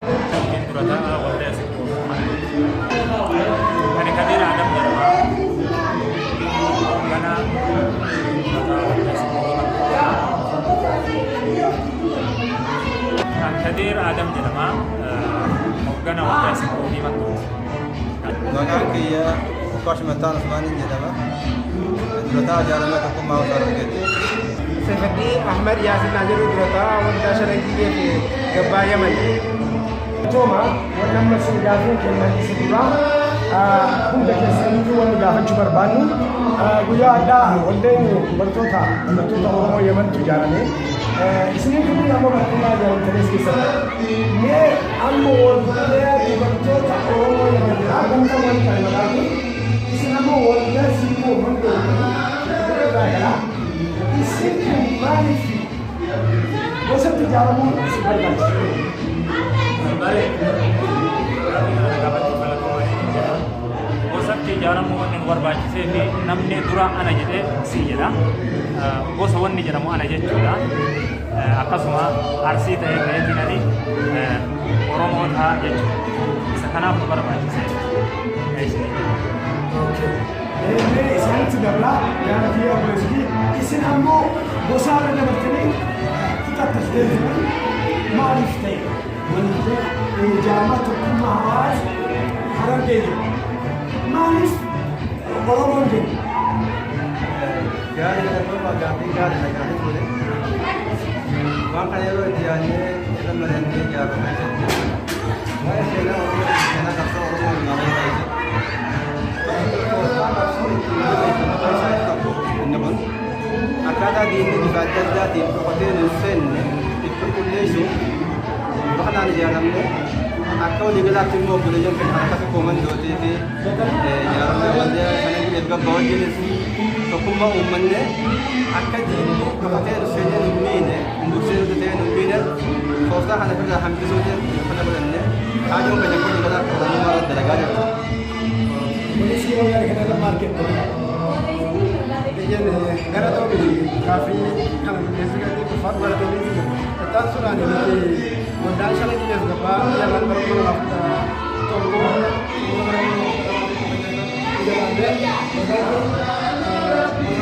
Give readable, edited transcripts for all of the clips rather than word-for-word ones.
Ittiin dura taa'aa waldaa Sikkoo Mandooti. Ani Kadir Adam jedhama. Hoogganaa dura taa'aa waldaa Sikkoo Mandooti. Kan Kadir Adam jedhama. Hoogganaa waldaa Sikkoo Mandooti. Maqaan kiyya Ukkaash Mattaan Usmaaniin jedhama. Durataa Jaalalaa Tokkummaa Hawaasa Harargeeti. Sefadii Ahmad Yaasin naan jedhu, durataa waldaa Shanan Giibee fi Gabbaa Yaman. Tooma wanni amma isin gaafiin kennan isa duraa, hunda keessaniitu wanni gaafachuu barbaannu, guyyaa addaa waldeen dubartoota Oromoo Yementu ijaarame. Isiniin kun amma bakkummaa ijaaramtanis keessatti. Mee amma waldaa dubartoota Oromoo Yemen jedha. Gamtaa wal kan maqaa kun isin amma waldaa Siikoo Mandoo irraa gala. Isin kun maaliif gosatti ijaaramuun isin barbaachisa? Bareeda. Gaaffii kana gaafachuu galatoomaa isiniin jedha. Gosatti ijaaramuu wanni nu barbaachisee fi namni dura ana jedhee si jedha. Gosa wanni jedhamu ana jechuudha. Akkasuma Arsii ta'ee ka'eetiin ani Oromoo ta'a jechuudha. Isa kanaaf nu barbaachise. Isiniin jedha. Mee isaanitti dabalaa yaada kiyya, obboleessi, isin ammoo gosaarra dabartanii kutattas deemtan maaliif ta'e? Waldaa jaarmaa tokkummaa hawaasa Harargee jiru. Maaliif Oromoon jedhu? Gaarii, galatoomaa, gaaffii gaariidha gaaffii ture. Waan kana yeroo itti yaadnee irra mari'annee ijaarru keessatti waa'ee seenaa Oromoo, seenaa qabsoo Oromoo hundaa keessatti tooftaa qabsoo ittiin gaggeeffamu keessaa isa tokko inni kun. Akkaataa diinni bifa adda addaatiin dhokatee nu seenne itti qulqulleessuuf bifa kanaan ijaaramne. Akka waliigalaatti immoo obboleeyyan keenya kan akka Sikkoo Mandootii fi jaaramee waldaa sana gideef gabba wajjinis tokkummaa uummanne, akka diinni dhokatee nu seenee nu miine, nu dursee nuti ta'ee nu miine, tooftaa kana ofirraa hambisuutiin kana godhanne. Kaayyoon keenya akka waliigalaatti Oromummaa irratti dalagaa jirra. Obboleessi, yeroo yaada kana irra maal kenna? Biyyeen galatoomi, gaaffii kana qindeessuu keessatti ulfaatu galatoomii jira. Ittaan suuraan nuti waldaan Shanan Gibeef Gabbaa Yaman bara 2011 bara ijaaramee,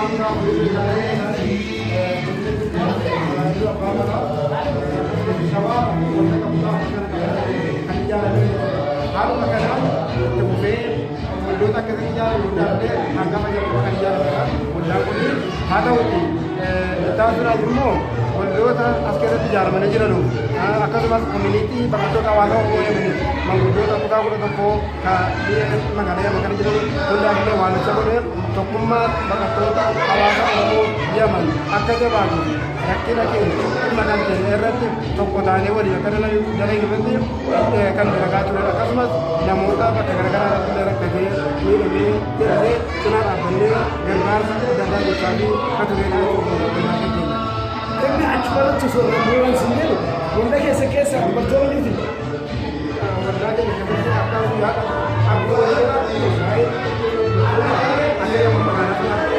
waldaan kun maqaan biraa abbaa manaa shawaa wanta qabuudhaaf kan ijaaramee, haaluma kanaan itti fufee waldoota akkasii ijaarame hundaafillee hangafa jedhamu kan ijaaramedha. Waldaan kun haa ta'uti ittaan sunaas immoo waldoota as keessatti ijaaramanii jiranu, akkasumas community baqattoota hawaasa Oromoo Yemeniif manguddoota kutaa 11 ka biyya magaalaa Yaman kana jiran hundaafillee waamicha godhee, tokkummaa baqattoota hawaasa Oromoo Yaman akka jabaatu, rakkina keenya dhimma kan keenya irratti tokko taanee waliin akka dalagnu irratti kan dalagaa ture. Akkasumas namoota bakka garaagaraa irratti illee rakkatee, miidhamee, hidhamee cinaa dhaabbannee gargaarsa adda addaa gochaa fi akka turedha jechuudha waldaa keenya. Inni achuma irratti osoo irra bu'uuran sin jedhu, waldaa keessa keessa dubartoonni jirti. Waldaa keenya keessatti akka guyyaa abbootii akka Yaman magaalaa kanaatti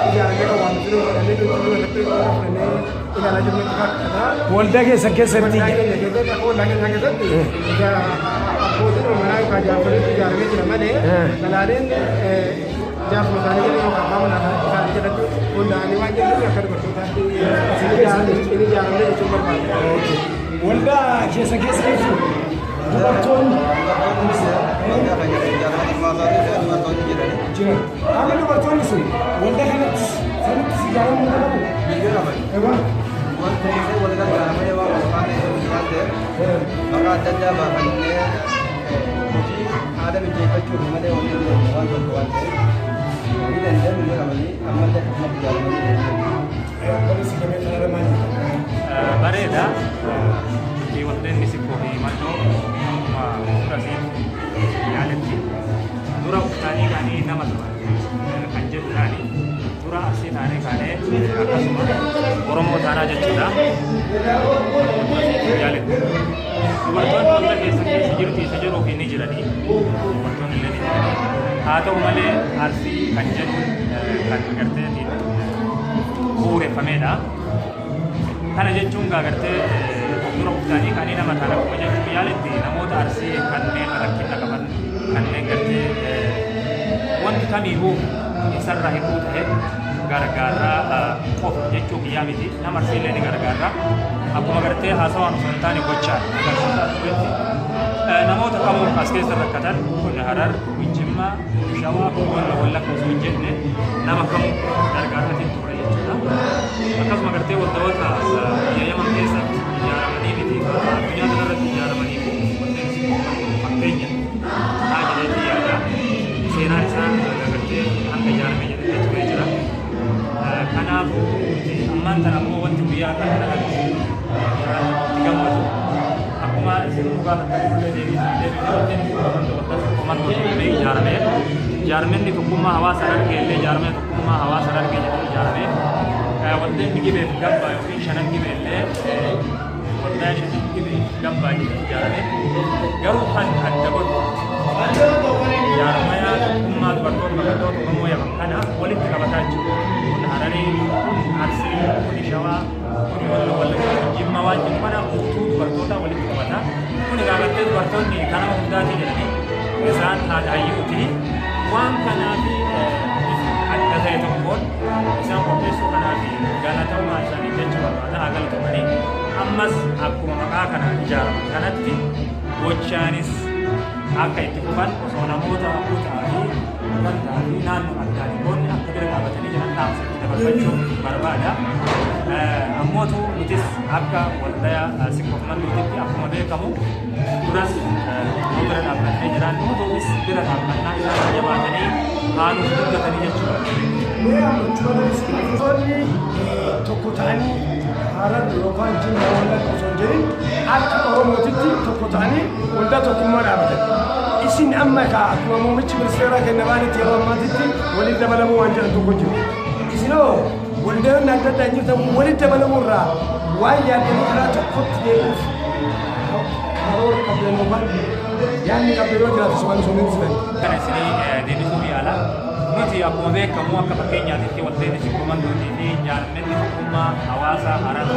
ijaaramee kan waamichi nu godhamee nuti irratti fudhannee ilaalaa jirru nutti fakkaata. Waldaa keessan keessatti. Waldaa keenya keessatti, akka waldaa keenya keessatti abbootiin manaa yookaan jaarsoliitu ijaaramee jira malee dhalaaleen jaarsuma isaanii jala yookaan abbaa manaa isaanii jalatti hundaa'anii waan jiraniif akka dubartootaatti hin ijaaramne jechuun barbaada. Waldaa keessa keessa jechuun dubartoonni Dubartoonnis waldaa keenya jaarmaa tokkummaa hawaasa dubartoonni jirani. Jiran. Amma dubartoonni sun waldaa kanatti sanittis ijaaramuu qabu. Biyya qaban. Ewa. Wanti isee wal gargaara malee waan wal faana ta'e waan ta'eef maqaa adda addaa baafannee hojii haala mijeeffachuuf malee wanti waan tokko waan ta'eef ni danda'amu, ni qabanii ammallee akkasumatti ijaaramanii deemu. Obboleessi gamee kanarra maal jedha? Bareeda. Nuti waldeen Sikkoo fi Mandoo akkuma durasiin yaaletti dura uffatanii kaanii nama turan kan jedhu taani dura Arsii taanee kaanee akkasuma Oromoo taanaa jechuudha. Durasiin yaaletti. Dubartoonni walda keessa keessa jirti isa jedhuu fi ni jiranii. Dubartoonni illee ni jiranii. Haa ta'u malee Arsii kan jedhu kan garteetiin bu'uureffamedha. Kana jechuun gaa gartee Dura uftanii kan nama ta'an akkuma jechuun yaaletti namoota Arsii kanneen rakkina qaban, kanneen gartee wanti kamiyyuu isarraa hir'uu ta'e gargaarraa qofa jechuu kiyyaa miti. Nama Arsii illee ni gargaarra. Akkuma gartee haasawaan osoo hin taane gochaan agarsiisaa turetti namoota kamuu as keessa rakkatan kun Harar, kun Jimmaa, kun Shawaa, kun Walloo, Wallagga osoo hin jenne nama kamuu gargaarratiin ture jechuudha. Akkasuma gartee waldoota biyya Yaman keessatti ijaaramanii miti, addunyaa kanarratti ijaaramanii fi waldeen fakkeenya haa jedheetti yaada. Seenaan isaa gartee hanga ijaaramee jedhee turee jira. Kanaafuu ammaan tana ammoo wanti guyyaa har'a kanarratti itti gammadu, akkuma isin gaafattan illee deebii isin deebine, waldeen komandoo jedhamee ijaaramee, jaarmenni tokkummaa hawaasa Harargee illee jaarmee tokkummaa hawaasa Harargee jedhamee ijaaramee, waldeen Gibeef Gambaa yookiin Shanan Gibee illee waldaa Shanan Gibeef Gambaa jedhamee ijaaramee, garuu kan adda godhu jaarmaya tokkummaa dubartoota baqattoota Oromoo Yaman kana walitti qabataa jiru. Kun Hararii, kun Arsii, kun Shawaa, kun Walloo, Wallagga, kun Jimma waan jiru kana guutuu dubartoota walitti qabata. Kun gaafattee dubartoonni kanama hundaatii jedhanii isaan haadha hayyuuti. Waan kanaaf adda ta'e tokkoon isaan qopheessuu kanaaf galatamummaa isaanii jechuu barbaada. Haa galatomanii. Ammas akkuma maqaa kanaan ijaaraman kanatti gochaanis akka itti fufan, osoo namoota kutaa fi gandaa fi naannoo addaan hin qoodne akka bira dhaabatanii jiran dhaamsa itti dabarfachuu barbaada. Ammootu nutis akka waldaya Sikkoof Manduutitti akkuma beekamu duras yoo bira dhaabbannee jiraan, nutuufis bira dhaabbannaa, isaan jabaatanii haanuuf dubbatanii jechuudha. Mee amma tokko ta'anii Harar yookaan Jimma, Wallagga osoo hin jedhin akka Oromootitti tokko ta'anii waldaa tokkummaa dhaabatan. Isin amma kaa akkuma muummichi ministeeraa kenna baanitti yeroo ammaatitti waliin dabalamuu waan jedhan tokko jiru. Isinoo waldayoonni adda addaa jirtan walitti dabalamuu irraa waan yaaddanii karaa tokkotti deemuuf karoora qabdan yookaan yaadni qabdan yoo jiraate sumaan osoo hin ibsitan. Kana isinii deebisuuf yaala. Nuti akkuma beekamu akka fakkeenyaatitti waldeen Sikkoo Manduutii fi jaarmenni tokkummaa hawaasa Harar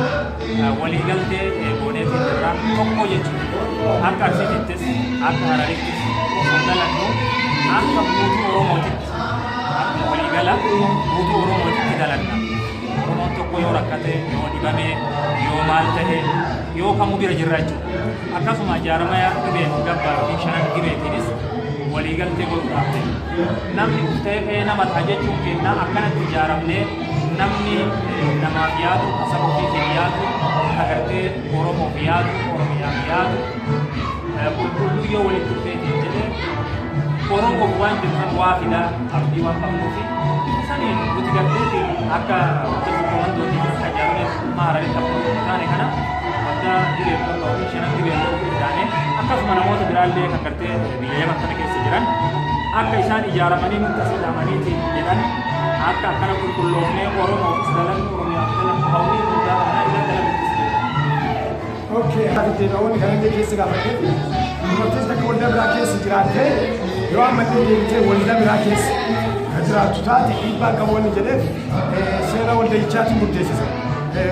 waliigaltee gooneetiin jirra tokko jechuudha. Akka Arsiitittis akka Hararittis osoo dalannu akka guutuu Oromootitti, akkuma waliigala guutuu Oromootitti dalanna. Oromoon tokko yoo rakkate, yoo dhibame, yoo maal ta'e, yoo kamuu bira jirra jechuudha. Akkasuma jaaramaya Gibee Gabbaa yookiin Shanan Gibeetiinis waliigaltee godhuudhaaf ta'e. Namni uftee ka'ee nama ta'a jechuun kennaa akkanatti ijaaramnee namni namaaf yaadu, ka saba ofiitiif yaadu, ka gartee Oromoof yaadu, Oromiyaaf yaadu, qulqulluu yoo walitti dhufeetiin jedhee Oromoof waan jiru san waa fidaa abdii waan qabnuufi saniin nuti garteetiin akka wanta Sikkoo Mandootiin akka jaarmee tokkummaa Hararitti akkuma tokko taane kana wanta Gibeef Gambaa yookiin Shanan Gibee illee taane, akkasuma namoota biraallee kan gartee biyya Yaman kana keessa jiran akka isaan ijaaramanii nutti as hidhamaniitiin jedhan, akka akkana qulqulloofnee Oromoofis dalannu, Oromiyaaf dalannu hawwii guddaa qabnaa, isaan dalanuttis jedha. Okay, ati deebi'oonni kanallee keessa gaafadhe, dubartiin takka waldaa biraa keessa jiraattee yoo ammallee deebitee waldaa biraa keessa kan jiraattu taate dhiibbaa qabu wanni jedheef seera walda'ichaatiin murteessisa.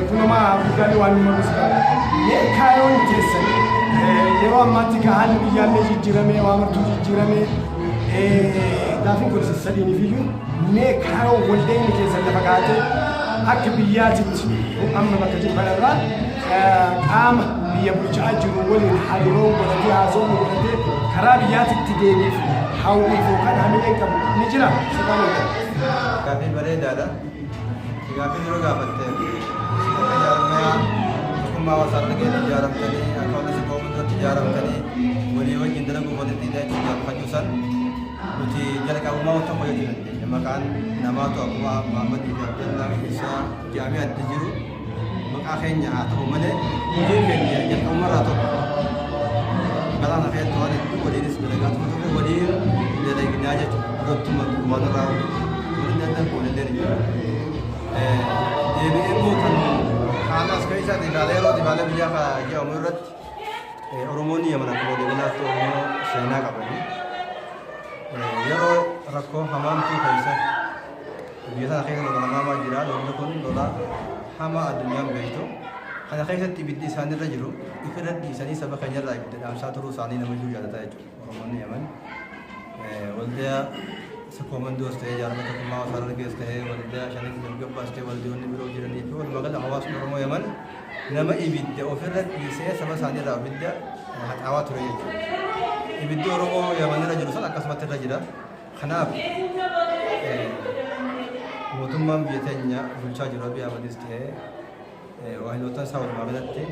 Kunumaa guddaalee waan nu mul'isu qaba. Mee kaayoon keessan yeroo ammaatti ka haalli biyyaallee jijjiiramee, waa martuu jijjiiramee, gaafiin kun isin sadiiniif iyyuu, mee kaayoon waldeenni keessan lafa kaa'atee akka biyyaatitti amma bakka jiru kanarraa qaama biyya bulchaa jiru waliin hariiroo godhatee, haasawuu godhatee, karaa biyyaatitti deebiif hawwiif yookaan hamileen qabu ni jira sirnaan eegala. Gaaffii bareedaadha. Gaaffii dura gaafatte, akka jaarmayaa tokkummaa hawaasa Harargeetti ijaaramtanii, akka walda Sikkoo Mandootti ijaaramtanii walii wajjin dalaguuf walitti hidhachuu gaafachuu san, nuti jalqabumaa tokko jechuu dandeenya. Maqaan namaatu akkuma Muhammadii fi Abdallaa Isaa jedhamee adda jiru maqaa keenya haa ta'u malee hojiin keenya jalqabumarraa tokko. Galaana keessatti waan hedduu waliinis dalagaa turre, waliin dalagnaa jechuudha. Duratuma durumaanirraa waliin dalagu walillee ni jira. Deebi'ee immoo kan haala as keessaa haala yeroo haala biyyaa jedhamu irratti, Oromoonni Yaman akkuma waliigalaatti Oromoo seenaa qabani. Yeroo rakkoo hamaamtuu keessa biyya sana keessa lola hamaamaa jira. Lolli kun lola hamaa addunyaan beektu. Kana keessatti ibiddi isaanirra jiru ifirra dhiisanii saba keenyarraa ibidda dhaamsaa turuu isaanii namayyuu yaadataa jechuudha. Oromoonni Yaman waldaa Komandoos ta'ee, jaarmata tokkummaa hawaasa Harargees ta'ee, waldaa Shanan Dargabbaas ta'ee, waldoonni biroo jiranii fi walumaa gala hawaasni Oromoo Yaman nama ibidda ofirra dhiisee saba isaaniirraa ibidda haxaawaa ture jechuudha. Ibiddi Oromoo Yamanirra jiru sun akkasumatti irra jira. Kanaaf mootummaan biyya teenya bulchaa jiru Abiy Ahmedis ta'ee waahiloottan isaa walumaa galatti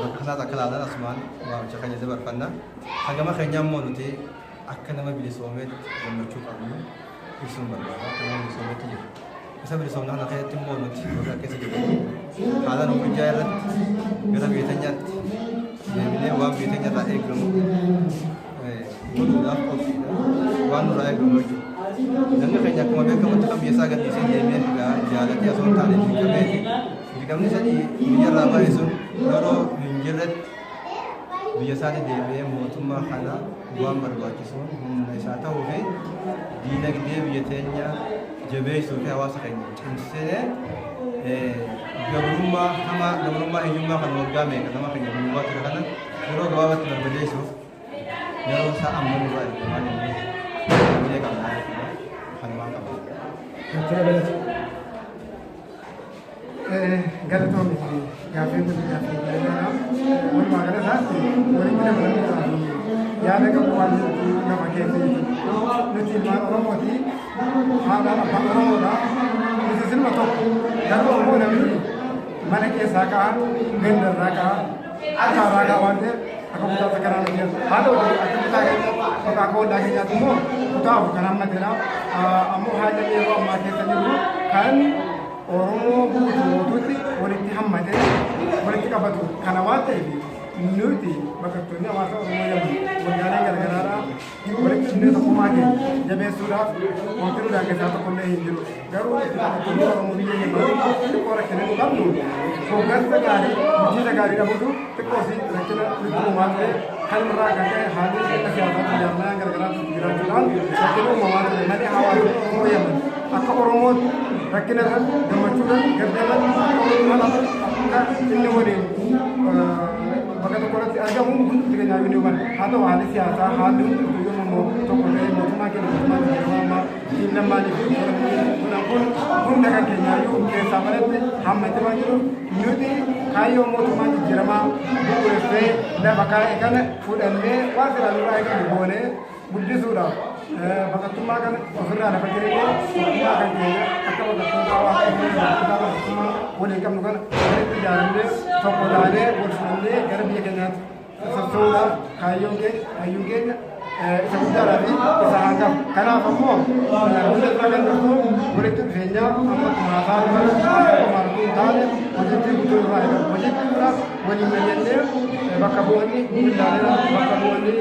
bakka kanaas akka ilaalan asumaan waamicha keenya dabarfanna. Hagama keenya immoo nuti akka nama bilisoomeetti gammachuu qabnu ibsuun barbaada. Akka nama bilisoomeetti jiru. Isa bilisoomna kana keessatti immoo nuti warra keessa jiru haala nu mijaa irratti gara biyya teenyaatti deebinee waan biyya teenya irraa eegamu godhuudhaaf qophiidha. Waan nurraa eegamu jechuudha. Namni keenya akkuma beekamutti kan biyya isaa gadhiisee deemee jaalatee osoo hin taane dirqameeti. Dirqamni sadii biyya irraa bahe sun yeroo hin jirretti biyya isaatti deebi'ee mootummaa kana waan barbaachisuun humna isaa ta'uu fi diinagdee biyya teenya jabeessuu fi hawaasa keenya cimsee gabrummaa hamaa, gabrummaa hiyyummaa kan waggaa meeqa nama keenya duwwaa ture kana yeroo gabaabaatti barbadeessuuf yeroo isaa amma nurraa eegamaa jennee biyya qabnaa jechuudha. Kanumaan qabna. Doktara Galata. Galatoomi, gaaffiin kun gaaffii bareedaadha. Walumaa gala isaatti walitti dabalamuudhaaf yaada qabu waan jirtu lafa keessa jechuudha. Nuti ilmaan Oromooti. Haadhaan abbaan Oromoodha. Nuti silma tokko. Garuu ammoo namni mana keessaa ka'a, gandarraa ka'a, kutaarraa ka'a waan ta'eef akka kutaa sakkanaa nu keessa. Haa ta'u akka kutaa keenya yookaan akka waldaa keenyaatti immoo kutaa 4 kan hammatedha. Ammoo haalli yeroo ammaa keessa jirru kan Oromoo guutuu guutuutti walitti hammatee walitti qabatu kana waan ta'eef, nuti baqattoonni hawaasa Oromoo Yaman waldaaleen garagaraadhaa walitti dhufnee tokkummaa keenya jabeessuudhaaf wanti nu daangessaa tokkollee hin jiru. Garuu itti baqattoonni Oromoo biyya Yaman xiqqoo rakkina nu qabnu hoggansa gaarii, bulchiinsa gaarii dhabuutu xiqqoo si rakkina nutti uumaa ture. Kan irraa kan ka'e haalli akka siyaasaatti jaarmayaan garagaraatti jiraachuudhaan rakkina uumamaa ture malee, hawaasni Oromoo Yaman akka Oromootti rakkina irratti, gammachuudhaan, gadda irratti akka Oromoo inni waliin bakka tokko irratti argamu hundi keenya ni hubanna. Haa ta'u haalli siyaasaa, haalli hundi yommuu immoo tokko ta'ee mootummaa keenya, mootummaa jijjiiramaa ammaa Team Lammaanii fi godhan kun hunda kan keenyaayyuu keessaa manatti hammatti waan jiru, nuti kaayyoo mootummaan jijjiiramaa bu'uuressee lafa kaa'e kana fudhannee waan silaa nurraa eegamu goonee guddisuudhaaf, baqattummaa kana ofirraa lafa keenya, tokkummaa kan keenya akka baqattoota hawaasa baqattoota baqattummaa waliin qabnu kana walitti ijaaramnee, tokko taanee, wal fudhannee gara biyya keenyaatti socho'uudhaaf kaayyoon keenya, hayyuun keenya isa guddaadhaa fi isa hangafa. Kanaaf ammoo hunda dura kan dhuftu walitti dhufeenya amma akkuma haasaa kana qomaan utuu hin taane hojiitti guutuu irraa eegamu. Hojiitti dura waliin mari'annee bakka bu'oonni waldaalee, bakka bu'oonni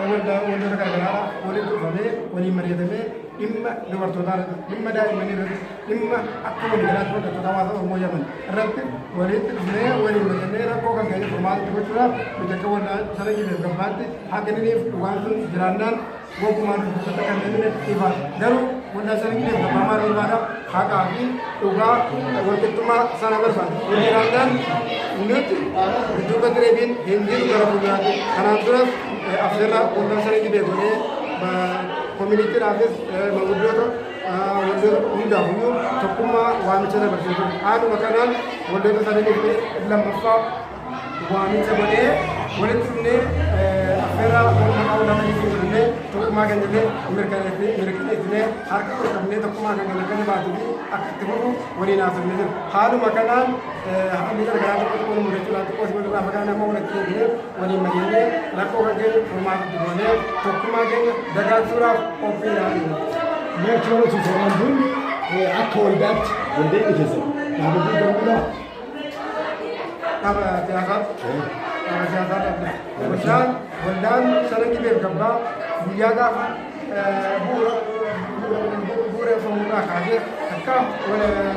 waldoota garaagaraa walitti dhufamee waliin mari'atamee dhimma dubartootaa irratti, dhimma daa'immanii irratti, dhimma akka waliigalaatti baqattoota hawaasa Oromoo Yaman irratti walitti dhufnee waliin mari'annee rakkoo kan keenya furmaatatti gochuudhaaf nuti akka waldaa sana gibeef gabbaatti haqininiif dhugaan sun jiraannaan gonkumaa dubbisata kan deemne ifa. Garuu waldaa sana gibeef gabbaa maal barbaada? Haqaa fi dhugaa, walqixxummaa sana barbaada. Kun jiraannaan nuti dudduuba direebiin hin jiru gara fuulduraatti. Kanaan duras affeerraa waldaa sana gibee godhee koominiitiidhaafis manguddoota waldoota hundaaf iyyuu tokkummaa waamicha dabarsee ture. Haaluma kanaan waldoota sana gibee lammaffaa waamicha godhee walitti dhufnee affeerraa maqaa waldaa sanii fudhannee tokkummaa keenya illee mirkaneessinee harka ol qabnee tokkummaa keenya akka jabaatuu fi akka itti fufu waliin haasofnee jiru. Haaluma kanaan haalli garagaraa tokko tokko nu mudachuudhaan xiqqoo si walirraa fagaanne, amma walitti deebinee waliin mari'annee rakkoo kan keenya furmaata itti goonee tokkummaa keenya dagaagsuudhaaf qophiidha. Mee achi mana tuufamaan kun akka waldaatti waldeenni keessan dhaaba guddaa guddaa Dhaaba siyaasaa, dhaaba siyaasaa dhabne. Waldaan sana gibeef gabbaa guyyaa gaafa bu'uureffamuurraa kaasee akka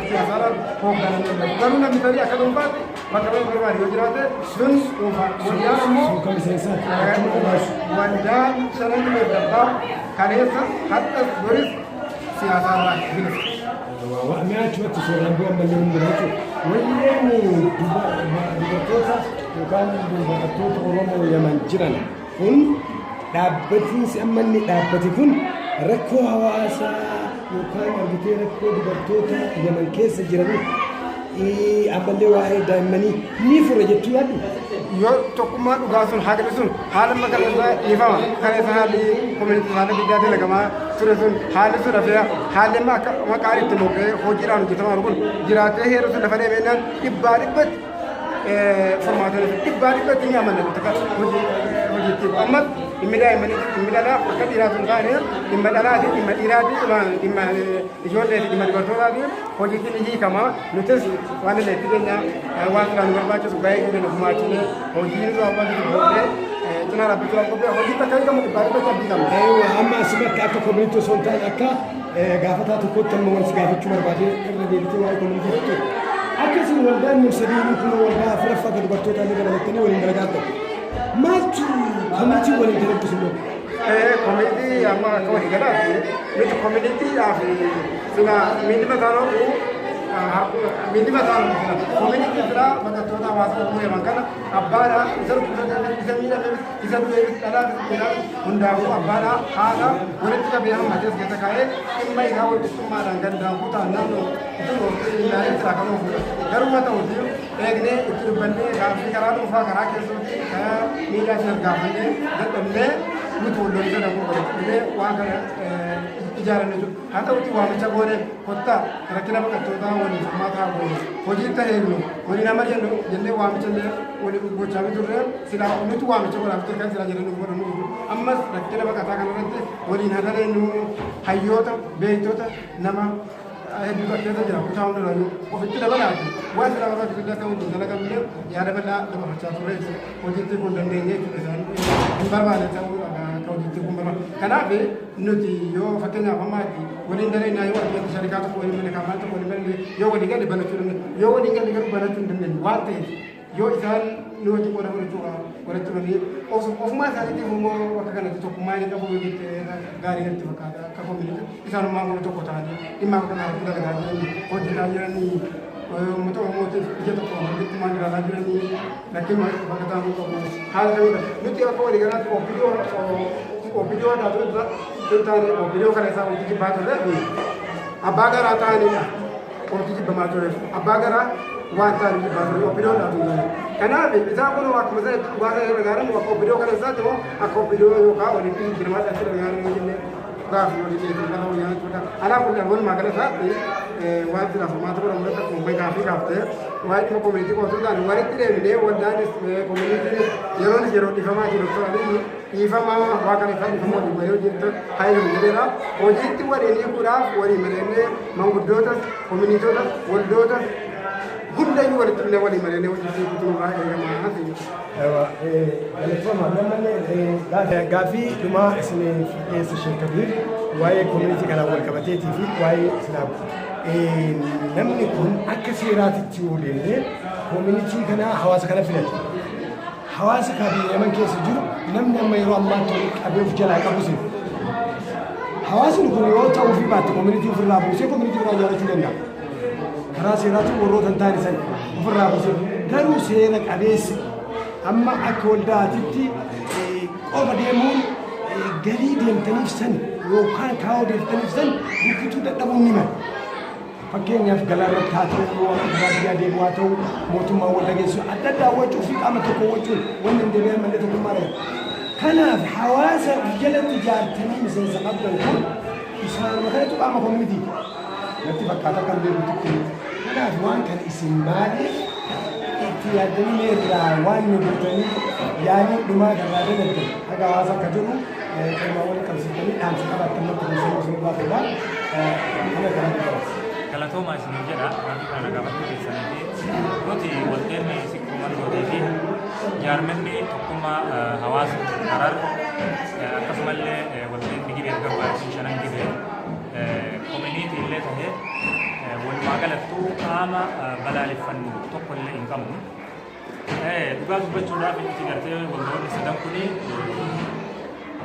siyaasaadhaan hoogganamuu danda'u. Garuu namni tarii akka dhuunfaatti bakka bu'ee barbaade yoo jiraate sun dhuunfaa. Waldaan ammoo Sun kan miseensaati. Achuma qobaasu. Waldaan sana gibeef gabbaa kaleessas, har'as, boris siyaasaarraa bilisa. Waa achumatti suuraan bu'an malee hundi jechuudha. Wanneen dubartoota yookaan dubartoota Oromoo Yaman jiran kun, dhaabbatiinsi amma inni dhaabbate kun rakkoo hawaasaa yookaan argitee rakkoo dubartoota Yaman keessa jiranii, ammallee waa'ee daa'immanii ni fura jechuu yaaddu? Yoo tokkummaa dhugaa sun, haqni sun, haala amma kana irraa dhiifama kana isa, haalli community isaanii guddaa dalagamaa ture sun, haalli sun hafee, haalli amma akka maqaan itti mogga'ee hojiidhaan hojjetamaa jiru kun jiraatee, heerri sun lafa deemeenyaan 100% furmaata, 100% ni amanna akka hojiitti. Amma dhimmi daa'immanii, dhimmi dhalaa akka dhiiraa sun taane, dhimma dhalaati, dhimma dhiiraati, dhimma ijoollee fi dhimma dubartootaati, hojiitti ni hiikama. Nutis waan illee itti keenya waan silaa nu barbaachisu gahee keenya gumaachinee, hojii nu barbaachisu goonee cinaa dhaabbachuu qophii, hojiitti akka hiikamu 100% abdii qabna. Eewa, amma asumatti akka community osoo hin taane akka gaafataa tokkotti amma wanti gaafachuu barbaade irra deebitee waa'ee community ture. Akka isin waldaan nu sadiinuu kun waldaa afuraffaa kan dubartoota illee dabalattanii waliin dalagaa ta'u. Maaltu community waliin dalaggisu immoo? Community amma akka walii galaatti nuti communitydhaaf sila miilli mataan oolu, miilli mataan oolu sila community sila baqattoota hawaasa Oromoo Yaman kana abbaadha. Isa dhukkubsateefis, isa miidhameefis, isa du'eefis, dhalaafis dhiiraafis, hundaafuu abbaadha, haadha walitti qabee hammatee as keessa kaa'ee dhimma isaa walqixxummaadhaan gandaan kutaan naannoo utuu ilaalee silaa kan oofudha. Garuu haa ta'uti, eegnee itti dubbannee, gaaffii karaa dhuunfaa, karaa keessootti, karaa miidiyaa sana gaafannee dadhabnee, nuti walloon sana kun walitti dhufnee waan kana ijaaranne jiru. Haa ta'uti, waamicha goone, kottaa rakkina baqattootaa waliin furmaata haa goonu, hojiitti eegnu, waliin amma jennu jennee waamicha illee waliin gochaa turre. Silaa nuti waamicha godhaaf ture kan silaa jedhan nuuf godhannu. Ammas rakkina baqataa kanarratti waliin haa daleenyu, hayyoota, beektota, nama hedduutu as keessa jira, kutaa hundarrayyuu ofitti dabalaati waan silaa barbaachisu illee akka wajjin dalagamne yaada bal'aa dabarfachaa turre jechuudha. Hojiitti kun dandeenye jechuudha, isaan hin barbaanne ta'uu akka hojiitti kun barbaanne. Kanaaf nuti yoo fakkeenyaaf ammaatti waliin dalagnaa, yoo arginu sharikaa tokko waliin malee, kaampaanii tokko waliin malee, yoo walii galle banachuu dandeenya, yoo waliin galle garuu banachuu hin dandeenyu waan ta'eef, yoo isaan nu wajjin qooda fudhachuu walitti dhufanii ofumaa isaaniitiif immoo bakka kanatti tokkummaa inni qabu yoo jette gaarii natti fakkaata. Akka community isaanummaa kun tokko ta'anii dhimma kana irratti dalagaa jiranii, hojjetaa jiranii, uummata Oromootiif ija tokko walqixxummaan ilaalaa jiranii, rakkina bakka taa'uu qabu haala kamiidha? Nuti akka waliigalaatti OPDO addaa ture taane, OPDO kana isaa hojii jibbaa turre, abbaa garaa ta'anidha. Hojii jibbamaa tureef abbaa garaa waan ta'an jibbaa ture OPDO dhaa ture. Kanaaf isaan kun akkuma sana dhugaa sana irra gaaramu akka OPDO kana isaatti immoo akka OPDO yookaan walitti jijjiiramaa isaatti irra gaaramu jennee gaaffii walii dhiyeessuu kana wayyaa jechuudha. Alaa kun walumaa gala isaatti waan silaa furmaata godhamu irratti akkuma gaaffii gaaftee waa'ee dhimma community qoosuu ta'an walitti deebinee waldaanis communityn yeroonis yeroo dhiifamaa jiru Dr. Dhiifamaa waa kana isaa dhiifama waliin bahee hojjetu hayyuu jedheera. Hojiitti waliin hiikuudhaaf waliin mari'annee, manguddootas, communityotas, waldootas hundayyuu walitti dhufnee waliin mari'annee hojiitti hiikuutu nurraa eegama. Galatooma. Namni gaaffii dhumaa isiniif dhiyeesse, Sheek Kabiir, waa'ee community kanaan wal qabateetii fi waa'ee Islaam. Namni kun akka seeraatitti yoo deemne community kana hawaasa kana filate. Hawaasa kan biyya Yaman keessa jiru namni amma yeroo ammaatti walitti qabee of jalaa qabu sin. Hawaasni kun yoo ta'uu fi baatte community ofirraa buusee community biraa ijaarrachuu danda'a. Karaa seeraatiin warroota hin taane san ofirraa buusee, garuu seera qabeessi amma akka waldaatitti qofa deemuun galii deemtaniif san yookaan kaa'oo deemtaniif san rukutuu dadhabuun ni mala. Fakkeenyaaf galaanratti haa ta'u, karaa biyyaa deemu haa ta'u, mootummaan wal dhageessu adda addaa wacuu fi qaama tokko wacuun wanni hin deebi'an malee tokkummaa dha. Kanaaf hawaasa jalatti ijaartanii miseensa qabdan kun isaanuma kanatu qaama community natti fakkaata kan beekutti. Kanaaf waan kana isin maaliif itti yaaddanii meerraa waan nu gootanii yaalii dhumaa kanaa dalagdan haga hawaasa akka jedhu kanumaa waliin qabsiiftanii dhaamsa qabaattan natti keessanii isin irraa fedha kana karaa dubbata. Galatoomaa isiniin jedha gaaffii kana gaafachuu keessanii fi. Nuti waldeenni Sikkoo Mandootii fi jaarmenni tokkummaa hawaasa Harar, akkasumallee waldeenni Gibeef Gabbaa fi Shanan Gibee community illee tahee, walumaa galattuu qaama balaaleffannu tokko illee hin qabnu. Dhugaa dubbachuudhaaf nuti gartee waldoonni sadan kuni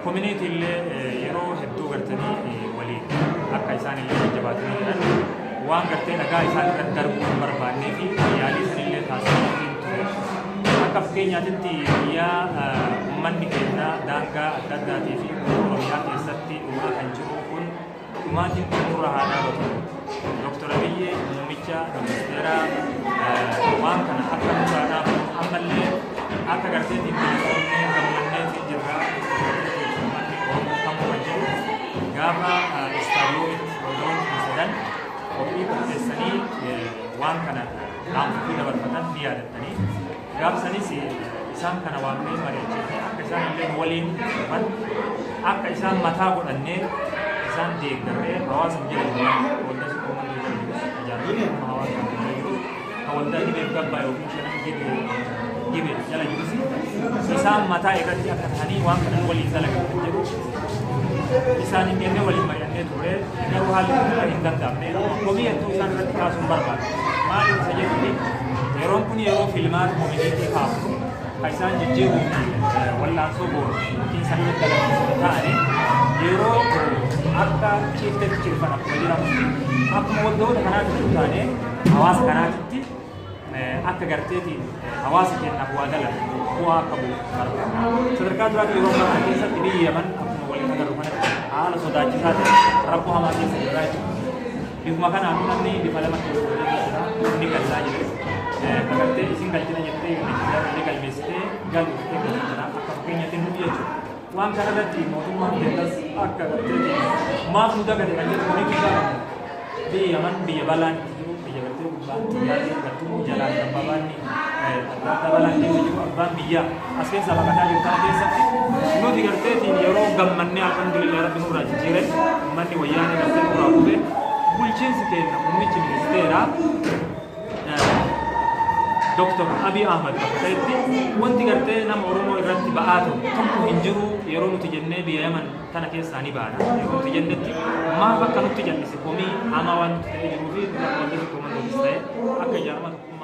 community illee yeroo hedduu gartanii waliin akka isaan illee jajjabaatanii jiran Waan gartee dhagaa isaan irratti darbuu hin barbaannee fi yaalii sanillee taasisanii ture. Akka fakkeenyaatitti guyyaa uummanni keenya daangaa adda addaatii fi Oromiyaa keessatti dhumaa kan jiru kun dhumaatiin kun nurra haa dhaabatu. Dooktar Abiyyi muummicha ministeera waan kana akka nurraa dhaabatu, ammallee akka garteetiin bilisoomnee gammanneetiin jirra, uummanni Oromoo kamuu kan jedhu gaafa istaadiyoomitti waldoonni kun sadan qophii qopheessanii waan kana dhaamsuu dabarfatan ni yaadattanii. Gaaf sanis isaan kana waamnee mari'achiifnee akka isaan illee waliin dhufan, akka isaan mataa godhannee isaan deeggarree hawaasa jala jiru, waldaa suuqii jala jirus, ijaarratee hawaasa jala jirus, kan waldaa Gibeef Gabbaa yookiin Shanan Gibee jala jirus isaan mataa irratti akka ta'anii waan kana waliin dalagan kan jedhu isaan hin jennee waliin mari'annee turre. Garuu haalli kun hin danda'amne. Komii hedduu isaan irratti kaasuun barbaada. Maaliif isa jedhuti, yeroon kun yeroo filmaata community kaafnu kan isaan jijjiiruu fi wallaansoo goonu yookiin san irratti dalagan ta'anii yeroo akka ciiftetti cirfan akkuma jedhamutti, akkuma waldoota kanaatti taane hawaasa kanaatitti akka garteetiin hawaasa keenyaaf waa dalagu bu'aa akka bu'u barbaada. Sadarkaa duraatti yeroo ammaa kana keessatti biyyi Yaman akkuma waliin agarru kanatti haala sodaachisaa ta'e rakkoo hamaa keessa jirra jechuudha. Bifuma kanaan namni bifa lama keessa jira. Inni galaa jira. Kagartee isin galchina jettee UNHCR illee galmeessitee galu jettee galchina jira. Akka fakkeenyaatti nu jechuudha. Waan kanarratti mootummaan keenyas akka garteetiin maaf nu dagate kan jedhu komii guddaa qabna. Biyyi Yaman biyya balaan itti jiru, biyya gartee gubbaan xiyyaatiin gartuu jalaan dabbabaanni adda addaa balaan keessa jiru, abbaan biyyaa as keessa baqataa jiru kana keessatti nuti garteetiin yeroo gammannee alhamdulillah Rabbi nurraa jijjiire, uummanni Wayyaanee gartee nurraa kufe, bulchiinsi keenya muummichi ministeeraa Dr. Abiy Ahmad bakka ta'etti wanti gartee nama Oromoo irratti ba'aa ta'u tokko hin jiru. Yeroo nuti jennee biyya Yaman tana keessaa ni baana yeroo nuti jennetti maaf akka nutti jallise komii hamaa waan nuti ta'ee jiruu fi nuti akka waldaa tokko ta'e akka ijaarama tokko